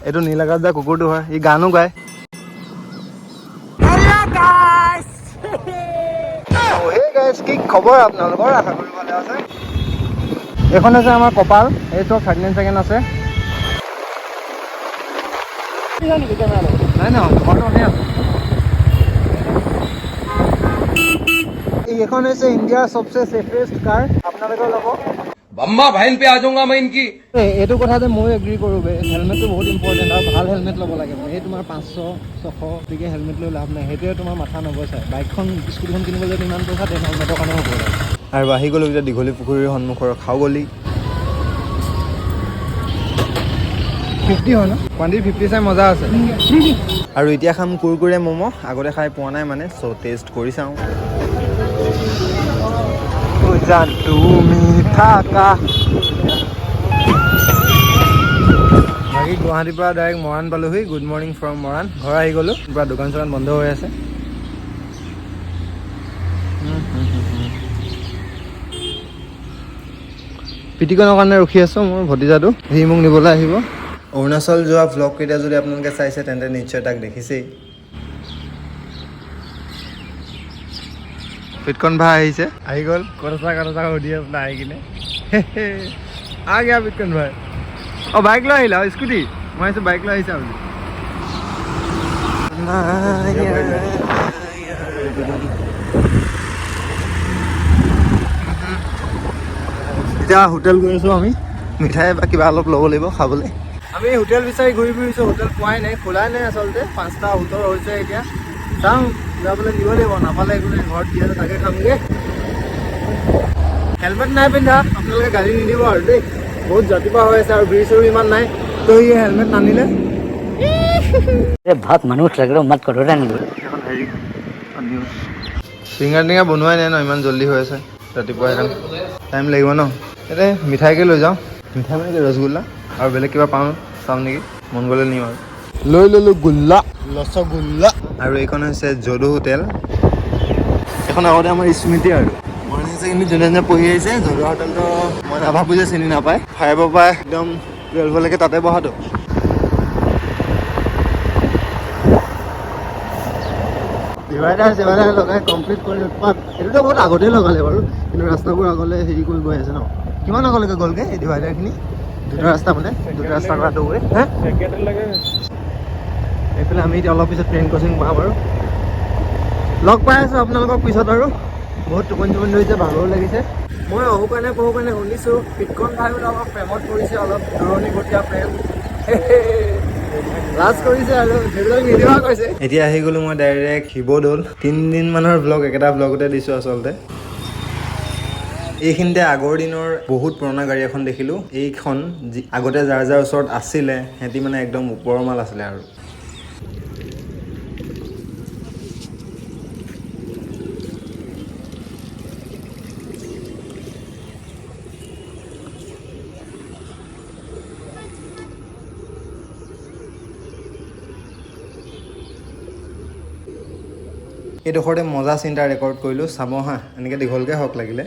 এইটো নীলাকাশ দা কুকুৰটো হয়, ই গানো গায়। হে গাইছ, কি খবৰ আপোনালোকৰ? আশা কৰি ভালে আছে। এইখন হৈছে আমাৰ কপাল, এই চব 39 ছেকেণ্ড আছে। নাই নাই, ঘৰটো অনে আছে। এইখন হৈছে ইণ্ডিয়াৰ চবচে ছেফেষ্ট কাৰ, আপোনালোকে ল'ব। अम्मा बहन पे आ जाऊंगा मैं इनकी। এইটো কথা যে ময়ো এগ্ৰী কৰোঁ বে, হেলমেটটো বহুত ইম্পৰ্টেণ্ট আৰু ভাল হেলমেট ল'ব লাগে। মানে এই তোমাৰ 500 600 গতিকে হেলমেট লৈ লাভ নাই, সেইটোৱে তোমাৰ মাথা নবচায়। বাইকখন স্কুটিখন কিনিবলৈ যদি ইমান পইচা, তেনে হেলমেটৰ কাৰণে হ'ব লাগে। আৰু আহি গ'লো এতিয়া দীঘলী পুখুৰীৰ সন্মুখৰ খাওগলি। 50 হয় ন? কোৱাণ্টিটি 50 চাই মজা আছে। আৰু এতিয়া খাম কুৰকুৰে ম'ম', আগতে খাই পোৱা নাই মানে, চ' টেষ্ট কৰি চাওঁ। জান তুমি থাকা। বাকী গুৱাহাটীৰ পৰা ডাইৰেক্ট মৰাণ পালোহি। Good morning from Moran. ঘৰ আহি গ'লোঁ, পূৰা দোকান চোকান বন্ধ হৈ আছে। পিটিকনৰ কাৰণে ৰখি আছোঁ, মোৰ ভতিজাটো সি মোক নিবলৈ আহিব। অৰুণাচল যোৱা ভ্লগকেইটা যদি আপোনালোকে চাইছে তেন্তে নিশ্চয় তাক দেখিছেই। পিটকন ভাই আহিছে, আহি গ'ল। ক'ত আছা ক'ত আছা সুধি আছে আহি কিনে। আ গয়া পিটকন ভাই। অ' বাইক লৈ আহিলা? স্কুটি? মই আহিছোঁ বাইক লৈ আহিছা বুলি। এতিয়া হোটেল গৈ আছোঁ আমি, মিঠাই বা কিবা অলপ ল'ব লাগিব খাবলৈ। আমি হোটেল বিচাৰি ঘূৰি ফুৰিছোঁ, হোটেল পোৱাই নাই, খোলাই নাই আচলতে। 5:17 হৈছে এতিয়া। চাওঁ যাবলৈ দিব লাগিব, নাপালে একো নাই, ঘৰত দি আছে তাকে খামগৈ। হেলমেট নাই পিন্ধা, আপোনালোকে গালি নিদিব আৰু দেই। বহুত ৰাতিপুৱা হৈ আছে আৰু ভিৰ চিৰ ইমান নাই, তো সি হেলমেট নানিলে। बहुत मनुष्य लग रहे हो, मत करो रहने दो। হেৰি নিউজ চিঙৰা টিঙৰা বনোৱাই নাই ন, ইমান জল্দি হৈ আছে ৰাতিপুৱা, সেইকাৰণে টাইম লাগিব ন। এতিয়া মিঠাইকে লৈ যাওঁ, মিঠাই মানে কি ৰসগোল্লা আৰু বেলেগ কিবা পাওঁ চাওঁ নেকি, মন গ'লে নিম আৰু। লৈ ল'লোঁ গোল্লা, ৰসগোল্লা। আৰু এইখন হৈছে যদু হোটেল। এইখন আগতে আমাৰ স্মৃতি আৰু মৰাণ কিন্তু যোনে যোনে পঢ়ি আহিছে যদু হোটেলটো মই নাভাবোঁ যে চিনি নাপায়। 5ৰ পৰা একদম 12লৈকে তাতে বহাটো। ডিভাইডাৰ চিভাইডাৰ লগাই কমপ্লিট কৰি উৎপাত। এইটোতো বহুত আগতেই লগালে বাৰু, কিন্তু ৰাস্তাবোৰ আগলৈ হেৰি কৰি গৈ আছে ন। কিমান আগলৈকে গ'লগৈ এই ডিভাইডাৰখিনি? দুটা ৰাস্তা মানে দুটা ৰাস্তা কৰাটো গৈ হে। এইফালে আমি এতিয়া অলপ পিছত ট্ৰেইন ক্ৰচিং পাম আৰু লগ পাই আছোঁ আপোনালোকক পিছত। আৰু বহুত টোপনি চোপনি ধৰিছে, ভাগৰো লাগিছে। মই অহু কাৰণে পহু কাৰণে শুনিছোঁ পিটকন ভাই বোলে অলপ প্ৰেমত পৰিছে, অলপ দূৰণিবটীয়া প্ৰেম, লাজ কৰিছে আৰু সেইবিলাক নিদিবা কৈছে। এতিয়া আহি গ'লো মই ডাইৰেক্ট শিৱদৌল। 3 দিনমানৰ ভ্লগ একেটা ভ্লগতে দিছোঁ আচলতে। এইখিনিতে আগৰ দিনৰ বহুত পুৰণা গাড়ী এখন দেখিলোঁ। এইখন আগতে যাৰ যাৰ ওচৰত আছিলে সিহঁতি মানে একদম ওপৰৰ মাল আছিলে। আৰু এইডোখৰতে মজা চিন্তা ৰেকৰ্ড কৰিলোঁ, চাব হা, এনেকৈ দীঘলকৈ হওক লাগিলে।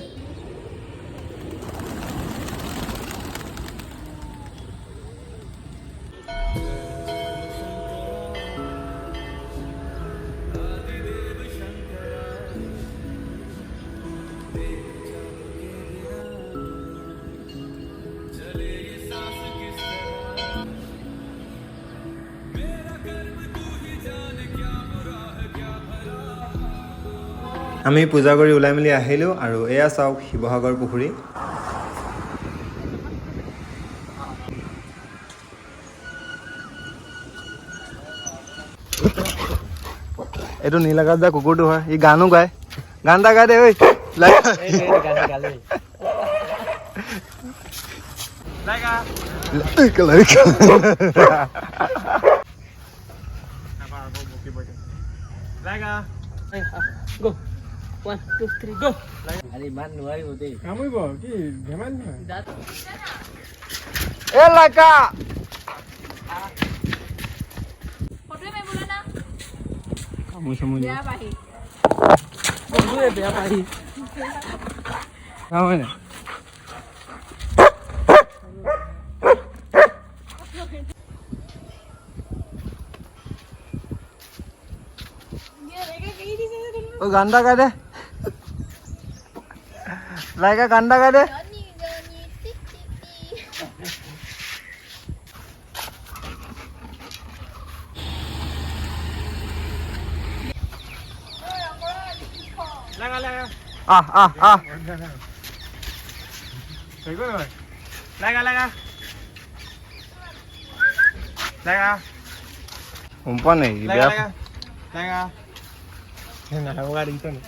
আমি পূজা কৰি ওলাই মেলি আহিলোঁ আৰু এয়া চাওক শিৱসাগৰ পুখুৰী। এইটো নীলাকাশ দা কুকুৰটো হয়, ই গানো গায়। গান এটা গাই দে ঐ। লাইকা লাইকা। Go. 1 2 3 go. আৰে ইমান নোৱাৰিব দেই। কামুৰিব কি ধেমালি নহয়। এ লাইকা। ফটোৱে মাৰিবলৈ না। কামুৰি চামুৰি বেয়া পাহি। বেয়া পাহি। কামুৰে নাই। অ, গান এটা গাই দে লাইকা, গান এটা গাই দে। জনি জনি টিক টিক টিক। লাগা লাগা। আহ আহ আহ। একো নহয়, লাগা লাগা লাগা। গম পোৱা নাই। লাগা। বেয়া। লাগা লাগা, নালাগা দেখিছ নি?